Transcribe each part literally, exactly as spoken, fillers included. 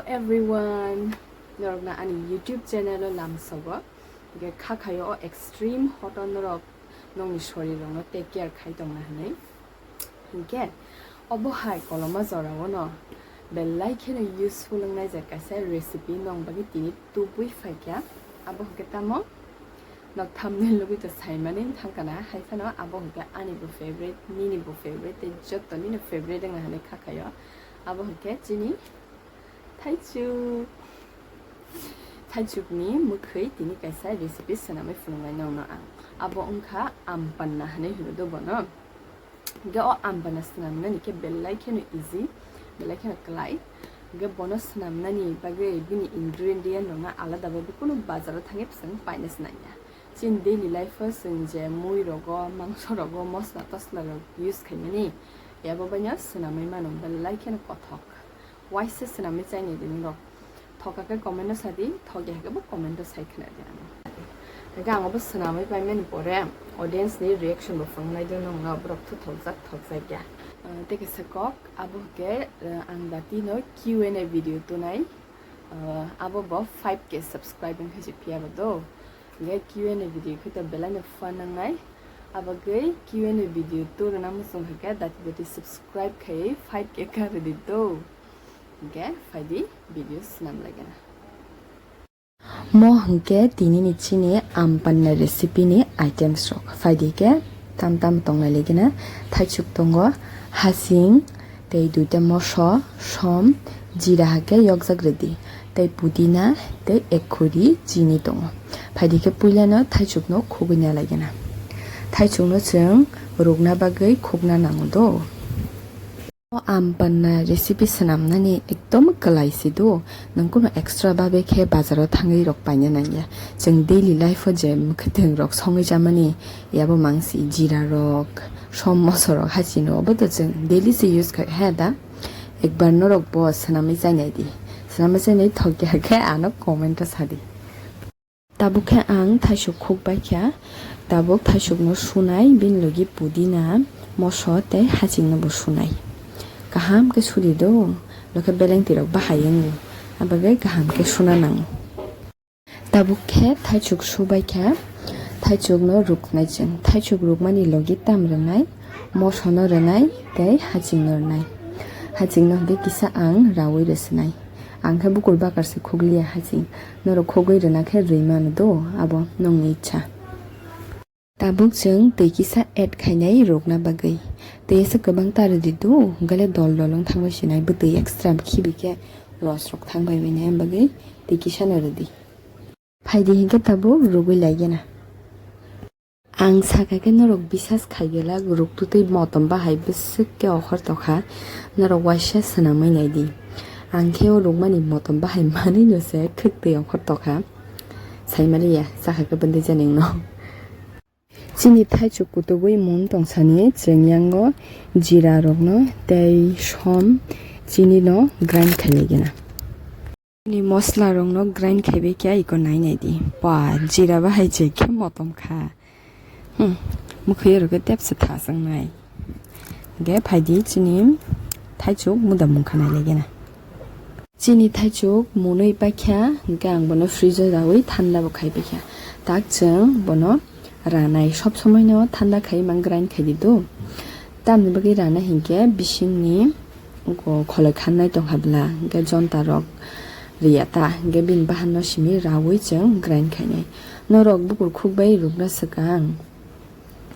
Everyone, norokno ani YouTube channel o lamsogo. Ge kha khayo o extreme hot o norok nokni sorirokno take care khai tongna hinwi. Hinkhe obo hai koloma jorao no belai kheno useful wngnai je kaisa recipe nong bagwi tini tubui phaikha. Abo hwnkhe tamo nok thumbnail nugwi to saimani thangkana, hai phano abo hwnkhe ani bo favorite, nini bo favorite, tei jotto nini favorite wngna hinwi kha khayo. Abo hwnkhe chini thaichuk. Thaichukni mwkhwi tini kaisa recipe swnamwi phunuknai nongno ang. Abo wngkha ampanna hinwi hino do bono. Hwnkhe o ampanna swnamnani khe belai kheno easy, belai kheno klai. Hwnkhe bono swnamnani bagwi bini ingredient rokno alada bai kunu bazaro thangwi bwswk paina swnamya. Chini daily life o chwng je mui rogo, mangso rogo, mosla tosla rok use khaimani, abo baino swnamwi mano, belai kheno kothok. Waisa swnamwi chainai di norok. Thok khe comment o sa di, thok ya khe bo comment o sai khna di ano. Hwnkhe ang obo swnamwi paimani pore audience ni reaction bo phunuknai di nongno, borok thu thokjak thokjak ya. Ah, tei kaisa kok, abo hwnkhe, ah, ang dati no Q and A video tunai. Ah, abo bo five K subscribe wngkhe se phiya bo do. Hwnkhe Q and A video khe to belai no fun wngnai. Abagwi Q and A video tuna muchung hwnkhe dati dati subscribe khai five K kha rwdi do. Hwnkhe phaidi video swnam lagina. Mo hwnkhe tinini chini ampanna recipe ni items rok. Phaidi khe tam tam tonglai lagina. Thaichuk tongo, hasing, tei duita moso, som, jira hakhe yokjak rwdi, tei pudina, tei ekhuri chini tongo. Phaidi khe puilano thaichukno khugwi na lagina. Thaichukno chwng rukna bagwi khukna nango do. O ampanna recipe swnamnani ekdom kwlai se do, nwng kunu extra babe khe bazaro thangwi rok paina nangya. Chwng daily life o je mwkhwtwng rok songwi chamani, yabo mangsi jira rok, som moso rok hachino, obo to chwng daily se use khai ha da. Ekbar norok bo swnamwi chainai di. Swnamwi chainai thokya khe ano comment o sadi. Tabuk khe ang thaisuk khuk bai kha. Tabuk thaisukno sunai, bini logi pudina, moso tei hachingno bo sunai. Kaham khe sudi do, lokhe belengti rok bahai wngo, abagwi kaham khe suna nango. Tabuk khe thaichuk subai kha, thaichukno ruknai chwng. Thaichuk rukmani logi tam rwnai, mosono rwnai tei hachingno rwnai. Hachingno hwnkhe kisa ang raui rwswnai. Ang khe bukur bakar se khukliya haching. Norok khugwi rwna khe rwi mano do, abo nongni ichha. Tabuk chwng twi kisa add khainai rukna bagwi. Twi aswk kwbang ta rwdi do, hwnkhe le dol dol wng thangbai sinai, bwtwi extra khibi khe los rok thangbai bai nai, am bagwi twi kisa no rwdi. Phaidi hinkhe tabuk rugwi laigena. Ang sakha khe norok bisas khai glak, ruk twtwi motom bahai bwswk khe okhor tokha, norok waisa swnamwi naidi. Ang khe o rukmani motom bahai manwino se khwk twi okhor tokha. Saimaliya, sakha khe bwndwi janingno. Chini thaichuk kutugwi mun tongsani chwng yango jira rokno tei som chini no grind khai laigena. Ni mosla rokno grind khaibai khe iko nai nai di. Ba, jira bahai je khe motom kha. Hmm, mukhwi rok khe tepsa thasang nai. Ge phaidi chini thaichuk muda mungkha nai lagena. Chini thaichuk munui paikha, hwnkhe ang bono fridge o raui thanda bo khai paikha. Tak chwng bono ranai, sob somoi no thanda khai mang grind khai di do. Tamni bagwi rana hinkhe bisingni Oko kholoi khannai tongkha bwla, hwnkhe jonta rok riya ta, hwnkhe bini bahan no simi raui chwng grind khainai. Norok bukur khuk bai rukna swkang,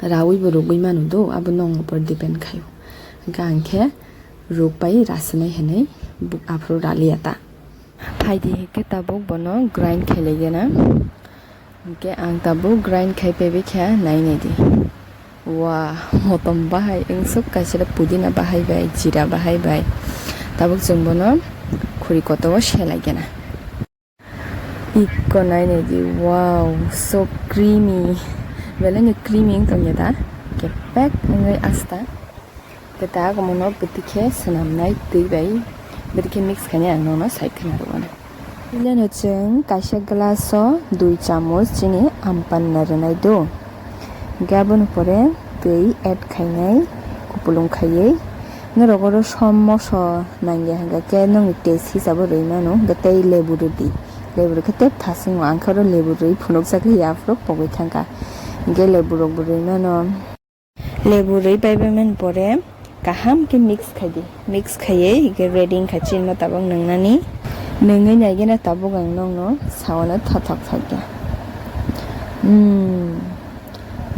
raui bo rugwi mano do, abo nong upor depend khaio. Hwnkhe ang khe ruk bai rasinai hinwi bu-, aphuru raliya ta. Phaidi hinkhe tabuk bono grind khailai gena. Hinkhe ang tabuk grind khai paibai kha, nai nai di. Wah, motom bahai, wngsuk kaisa pudina bahai bai, jira bahai bai. Tabuk chwng bono khuri kotor o selai gena. Ikko nai nai di, wow, so creamy. Belai no creamy wng tong ya da, kepek wngwi asta. Khe ta omono bwtwi khe swnamnai twi bai, bwtwi khe mix khainai ang nono sai khna rw mano. Bileno chwng kaisa glass o dui chamuch chini ampanna rwnai do. Hwnkhe aboni pore twi add khainai kupulung khaiwi. Norok oro som moso nangya hwnkha khe nwng taste hisabo rwi mano, hwnkhe tei lebu rwdi. Lebu rwkhe tei thasingo, ang khe oro lebu rwi phunukjak ya, aphuru pogwi thangkha. Hwnkhe lebu rokbo rwi mano. Lebu rwi paibai man pore kaham khe mix khai di. Mix khaiwi hwnkhe ready wngkha chini no tabuk nwngnani. Nungwi naigena tabuk ang nokno saono thothok thokya. Umm,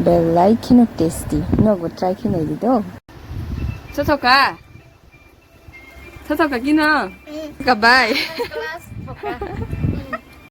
belai kheno tasty. Nokbo try khe naidi do. Thothok kha? Thothok kha kino? Kha bai.